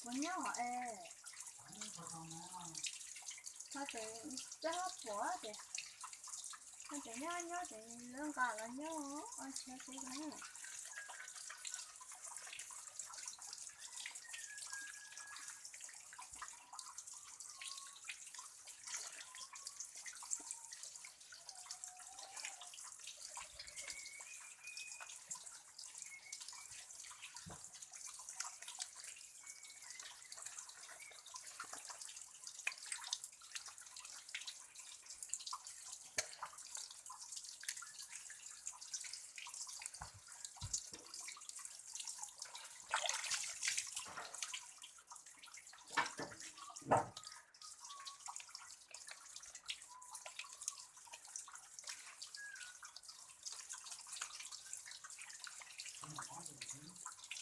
Puas nyob hov es? Ho ces coj pom ces, ho ces nyob nyob ces lawv nqa los nyob ua siav xwb ko.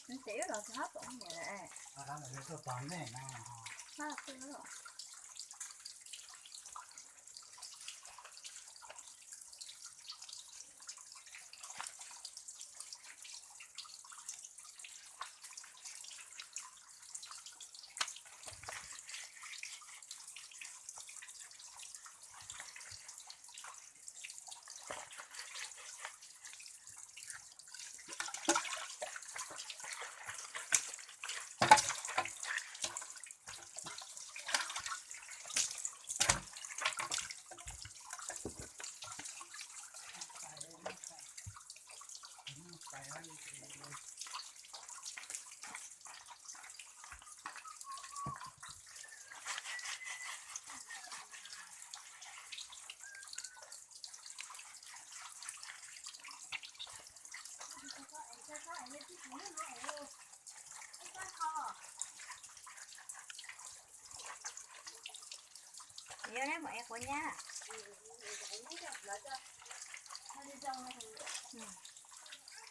Nws ces wb los tsis hab pom niam lawm. Hab twb los. Yog nej mus ev quav nyab.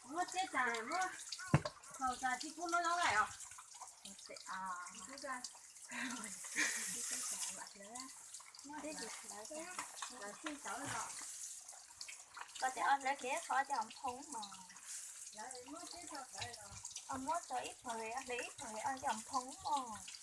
Muab txiab tas, muab thaum tas tsis pub muab zaub lawm os. Koj tias ob hlawv kiag qhov coj nphoo mog. Muab tso ib phaum, hlawv ib phaum coj nphoo mog.